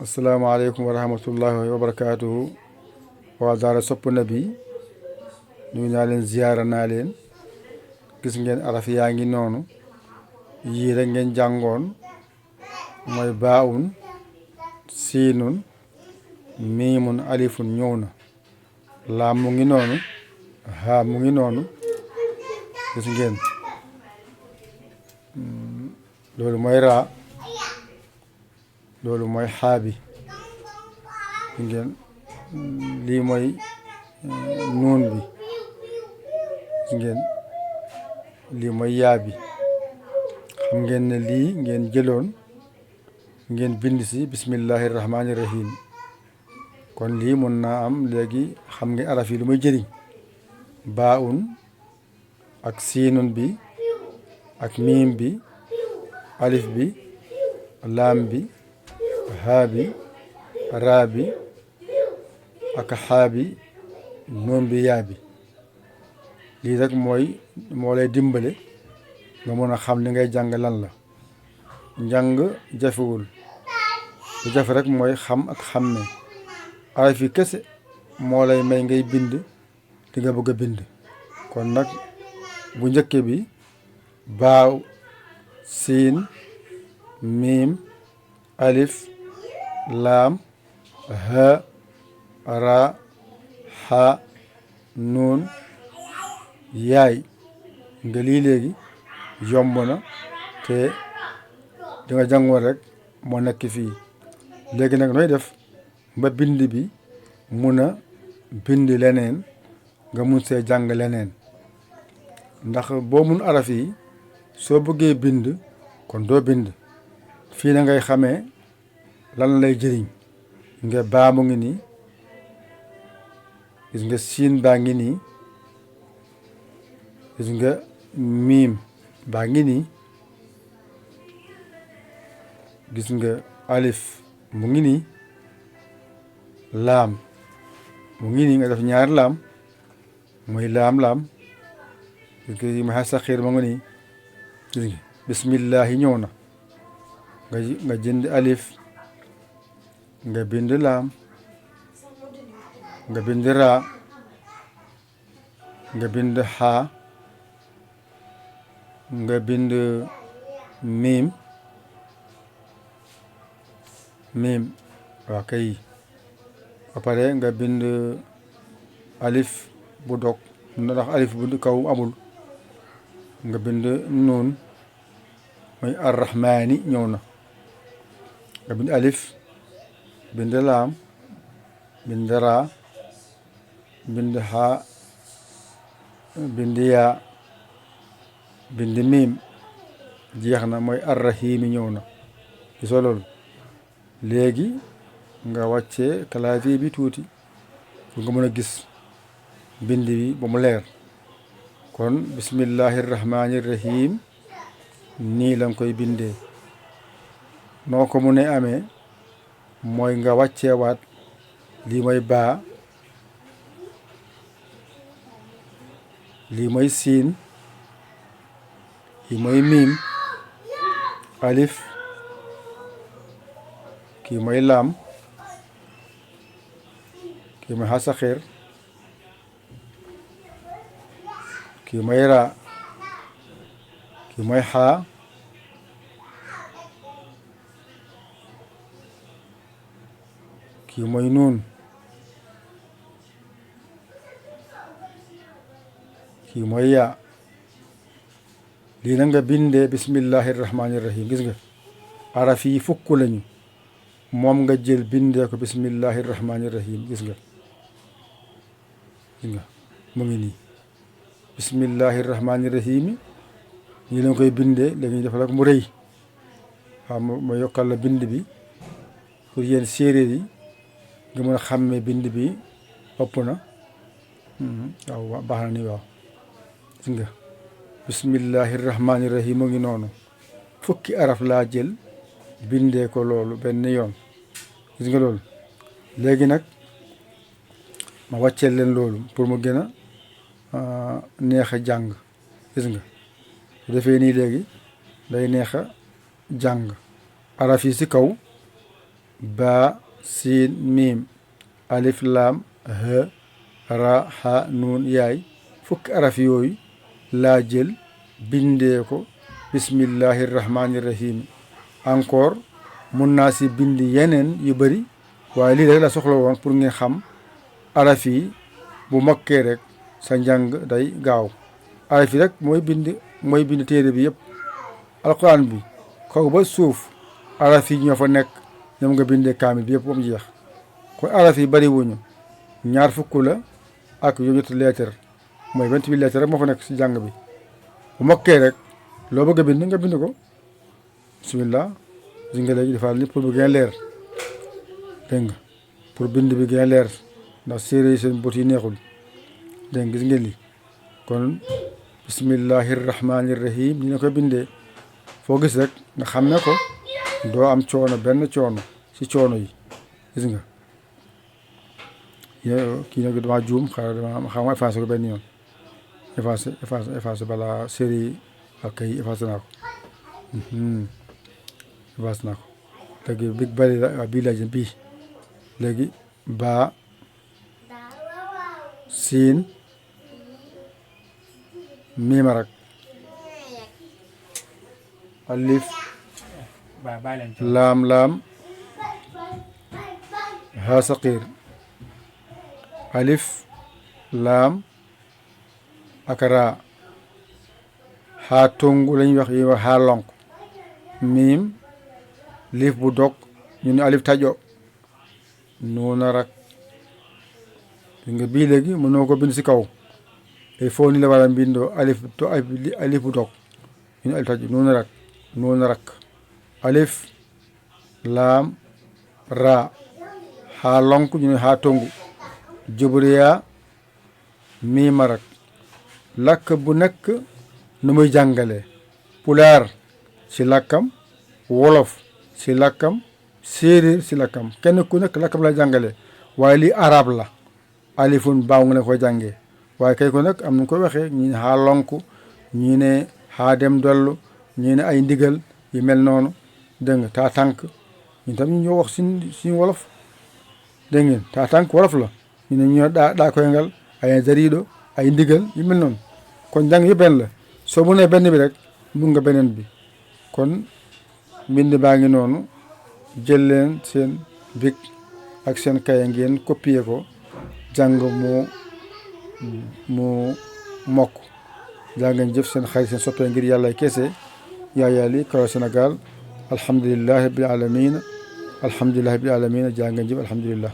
asalaamaaleykum wa rahmatullahi wa barakaatuhu. waa daara sopp nabi nuyu naa leen ziyaara naa leen. gis ngeen araf yaa ngi noonu yii rek ngeen jàngoon mooy baawun siinun miimun alifun ñëw na. laam mu ngi noonu, haa mu ngi noonu, gis ngeen loolu mooy raa, loolu mooy xaabi, gis ngeen lii mooy nuun bi, gis ngeen lii mooy yaa bi. xam ngeen ne lii ngeen jëloon ngeen bind si bismillahi rahmaani rahim. kon lii mun naa am léegi xam ngeen araf yi lu muy jëriñ. baaun ak siinun bi ak miim bi alif bi laam bi haa bi raa bi ak xaa bi noon bi yaa bi. lii rek moo lay dimbale nga mën a xam li ngay jàng lan la. njàng jafewul, lu jafe rek mooy xam ak xàmme. araf yi kese moo lay may ngay bind di nga bëgg a bind. kon nag bu njëkk bi baaw siin miim alif laam ha ra xa nuun yaay nga lii léegi yomb na te di nga jàngoon rek moo nekk fii. léegi nag nooy def ba bind bi mun a bind leneen nga mun see jàng leneen. ndax boo mun araf yi soo bëggee bind kon doo bind. fii na ngay xamee lan lay jëriñ. nga baa mu ngi nii, gis nga siin baa ngi nii, gis nga miim baa ngi nii, gis nga alif mu ngi nii, laam mu ngi nii nga def ñaari laam mooy laam gis nga yi ma saxiir ma nga nii, gis nga bismillahi ñëw na nga jënd alif nga bind laam nga bind raa nga bind xaa nga bind miim waa kay. ba pare nga bind alif bu dog ndax alif bu kaw amul. nga bind nuun mooy arrahmaani ñëw na nga bind alif bind laam bind raa bind xaa bind yaa bind miim jeex na mooy arrahiimi ñëw na. gisoo loolu. léegi nga wàccee clavier bi tuuti pour nga mën a gis bind bi ba mu leer. kon bismillahi rahmaani rahim nii la nga koy bindee. noo ko mu ne amee mooy nga wàcceewaat lii mooy baa, lii mooy siin, lii mooy miim alif, kii mooy laam, kii mooy xasaxeer, kii mooy raa, kii mooy xaa, kii mooy nuun, kii mooy yaa. lii na nga bindee bismillahi rahmaani rahim. gis nga araf yi fukk lañu moom nga jël bindee ko bismillahi rahmaani rahim. gis nga mu ngi nii bismillahi rahmaani rahim nii lañ koy bindee. léegi ñu defal ak mu rëy waaw ma yokkal la bind bi pour yéen séeréer yi nga mën a xàmmee bind bi ëpp na. waaw baax na ni waaw. gis nga bismillahi rahmaani rahim mu ngi noonu fukki araf laa jël bindee ko loolu benn yoon. gis nga loolu. léegi nag ma wàcceel leen loolu pour mu gën a neex a jàng. gis nga su defee nii léegi day neex a jàng. araf yi si kaw baa siin miim alif laam ha ra ha nuun yaay fukki araf yooyu laa jël bindee ko bismillahi rahmaani rahim. encore mun naa si bind yeneen yu bëri waaye lii rek la soxla woon pour ngeen xam araf yi bu mokkee rek sa njàng day gaaw. araf yi rek mooy bind téere bi yëpp. alquran bi kaw ba suuf araf yi ñoo fa nekk ñoom nga bindee kaamil bi yëpp ba mu jeex. kon araf yi bëri wuñu ñaar fukk la ak juróom-ñetti lettre mooy 28 lettre rek moo fa nekk si jàng bi. bu mokkee rek loo bëgg a bind nga bind ko bismillah. gis nga léegi dafa ni pour bu gën a leer dégg nga pour bind bi gën a leer ndax séeré yi seen bët yi neexul dégg nga gis ngeen li kon bismillahi rahmaani rahim ni na koy bindee foo gis rek nga xam ne ko doo am coono benn coono si coono yi gis nga kii nag dama juum dama xam nga effacé ko benn yoon effacé balaa séeré yi ak kay effacé naa ko effacé naa ko léegi bi bari la bii laa jëm bii léegi baa siin miimarak alif laam laam haa saqiir alif laam ak raa haa tungu lañuy wax yi wax haa lonk miim liif bu dog ñu ne alif tajo nuuna rak nga bii léegi mënoo ko bind si kaw il faut ni la war a bindoo alif bu dog ñu ne alif tajo nuuna rak alif laam raa haa lonk ñu ne haa tongu jubriya miima rak làkk bu nekk nu muy jàngale pulaar si làkkam wolof si làkkam séeréer si làkkam kenn ku nekk làkkam la jàngale waaye lii arab la alifun baaw nga ne koy jàngee waaye kay ko nag am na koy waxee ñi ne xaa lonk ñi ne xaa dem dollu ñi ne ay ndigal yu mel noonu dégg nga taa tànk ñun tam ñu ñoo wax suñu wolof dégg ngeen taa tànk wolof la ñu ne ñoo daa koy ngal ay zarido ay ndigal yu mel noonu kon jàng yu benn la soo mënee benn bi rek mun nga beneen bi kon mbind baa ngi noonu jël leen seen bic ak seen kaye ngeen copier ko jàng mu mokk jaa ngeen jëf seen xarit seen soppee ngir yàlla kese yaa yàlli kaw Sénégal alhamdulillahi rabbil alamin jaa ngeen jëf alhamdulillah